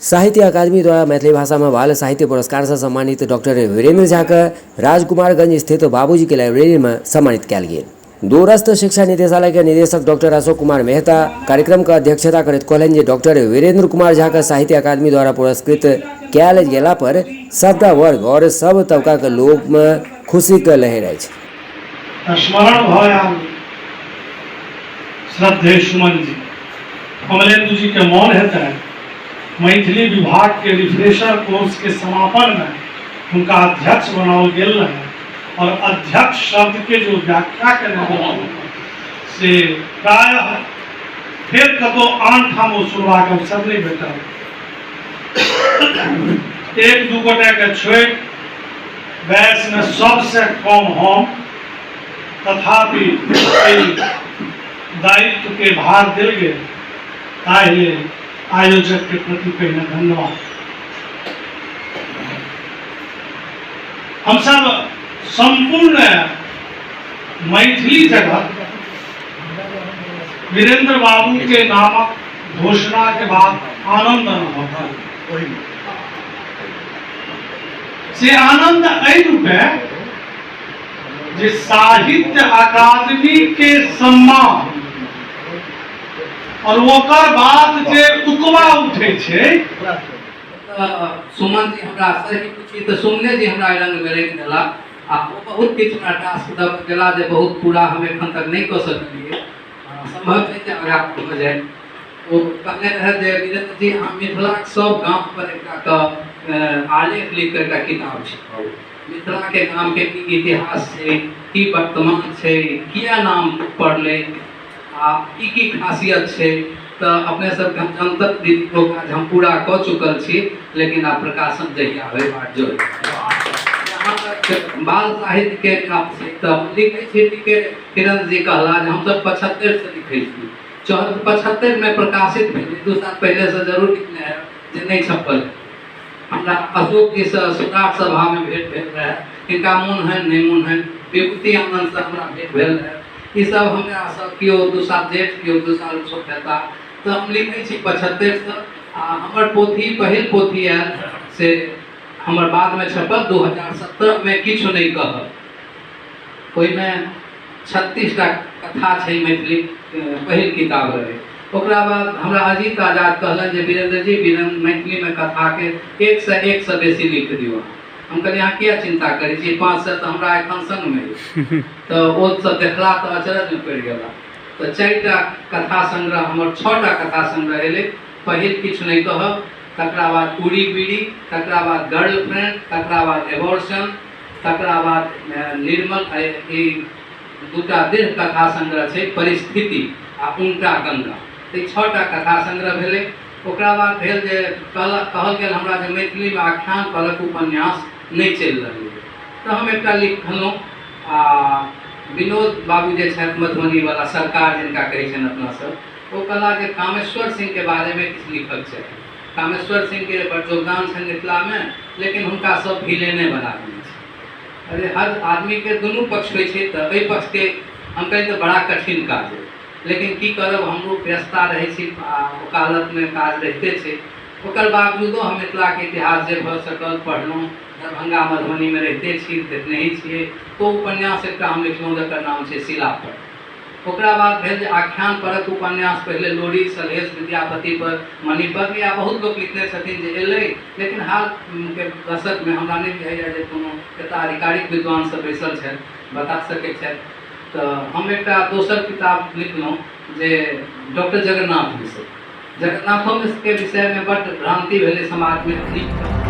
साहित्य अकादमी द्वारा मैथिली भाषा में बाल साहित्य पुरस्कार से सम्मानित डॉक्टर वीरेंद्र झा के राजकुमारगंज स्थित बाबूजी के लाइब्रेरी में सम्मानित कयल गेल। दूरस्थ शिक्षा निदेशालय के निदेशक डॉक्टर अशोक कुमार मेहता कार्यक्रम के अध्यक्षता करैत कहलनि जे डॉक्टर वीरेंद्र कुमार झा के साहित्य अकादमी द्वारा पुरस्कृत कयल गेला पर सबटा वर्ग और सब तबका के लोग में खुशी के लहर अछि। स्मरण भऽ आयल श्रद्धेय सुमन जी, कमलेंदु जी के मोन हेतनि मैथिली विभाग के रिफ्रेशर कोर्स के समापन में हुनका अध्यक्ष बनाओल गेल रहनि और अध्यक्ष शब्द के जो व्याख्या केने रहथिन से प्रायः फेर कतौ आन ठाम ओ सुनबाक अवसर नहि भेटल। एक दू गोटे के छोड़ि वयस में सबसे कम हम, तथापि एहि दायित्व के भार देल गेल, ताहि लेल आयोजक के प्रति पहिने धन्यवाद। हमसब संपूर्ण मैथिली जगत वीरेंद्र बाबू के नामक घोषणा के बाद आनंद अनुभव करू। से आनंद एहि रूपे जे साहित्य अकादमी के सम्मान और ओकर बाद जे उकवा उठे छै। सुमन जी हमरा सही पूछी तऽ सुमने जी हमरा रंग में रंगि देला आ ओ बहुत किछु हमरा टास्क दऽ कऽ गेला जे बहुत पूरा हम एखन तक नहि कऽ सकलियै। सम्भव छै जे आगाँ भऽ जाय। ओ कहने रहै जे वीरेंद्र जी अहाँ मिथिलाक सब गाम पर एकटा कऽ आलेख लिख कऽ एकटा किताब छपाउ, मिथिलाके गामके की इतिहास छै, की वर्तमान छै, किया नाम पड़लै आ की की खासियत छै। तऽ अपने सबके हम जनतब दी ओ काज हम पूरा कऽ चुकल छी, लेकिन आब प्रकाशन जहिया होइ बाट जो। जहाँ तक बाल साहित्यके गप छै तऽ हम लिखै छी ठीके, किरण जी कहला जे हमसब 75 से लिखै छी, 75 में प्रकाशित भेलै, 2 साल पहिलेसँ जरूर लिखने है जे नहि छपल। हमरा अशोक जी से सौराठ सभा में भेंट भेल रहै, हिनका मोन होइन नहि मोन होइन, विभूति आनंद से हमरा भेंट भेल रहै। ई सब हमरा सब केओ 2 साल जेठ केओ 2 साल छोट हेता। तऽ हम लिखै छी 75 से आ हमर पोथी पहिल पोथी आयल से हमर बादमे छपल 2017 में किछु नहि कहब। ओहिमे 36 टा कथा छै, मैथिली पहिल किताब रहै। ओकरा बाद हमरा अजीत आजाद कहलनि जे वीरेंद्र जी मैथिलीमे कथाके 101 से बेसी लिख दियौ। हम कहलियै अहाँ किया चिंता करै छी, 500 तऽ हमरा एखन संगमे अछि। तऽ ओ सब देखला तऽ अचरजमे पड़ि गेला। तऽ 4टा कथा संग्रह हमर 6टा कथा संग्रह एलै। पहिल किछु नहि कहब, तकरा बाद उड़ी बीड़ी, तकरा बाद गर्लफ्रेंड, तकरा बाद एबॉर्शन, तकरा बाद निर्मल, ई 2टा दीर्घ कथा संग्रह छै परिस्थिति आ उनटा गंगा। तऽ ई 6टा कथा संग्रह भेलै। ओकरा बाद भेल जे कहल गेल हमरा जे मैथिलीमे आख्यान परक उपन्यास नहि चलि रहलै, तऽ हम एकटा लिखलहुँ। आ विनोद बाबू जे छथि मधुबनीवला सरकार जिनका कहै छनि अपना सब, ओ कहला जे कामेश्वर सिंहके बारेमे किछु लिखक चाही। कामेश्वर सिंहके बड़ योगदान छनि मिथिलामे, लेकिन हुनका सब भिलेने बना देने छै। अरे हर आदमीके दुनू पक्ष होइ छै, तऽ एहि पक्षके हम कही तऽ बड़ा कठिन काज अइ, लेकिन की करब, हमरो व्यस्तता रहै छी आ वकालतमे काज रहिते छै। ओकर बावजूदो हम मिथिलाके इतिहास जे भऽ सकल पढ़लहुँ, दरभंगा मधुबनीमे रहिते छी, देखने ही छियै। तऽ उपन्यास एकटा हम लिखलहुँ जकर नाम छै शिलापट। ओकरा बाद भेल जे आख्यान परक उपन्यास पहिले लोरी, सलहेश, विद्यापति पर मणिपद्म या बहुत लोक लिखने छथिन जे एलै, लेकिन हालके दशकमे हमरा नहि बुझाइए जे कोनो एतऽ आधिकारिक विद्वान सब बैसल छथि बता सकै छथि। तऽ हम एकटा दोसर किताब लिखलहुँ जे डॉक्टर जगन्नाथ मिश्र, जगन्नाथो मिश्रके विषयमे बड्ड भ्रान्ति भेलै समाजमे।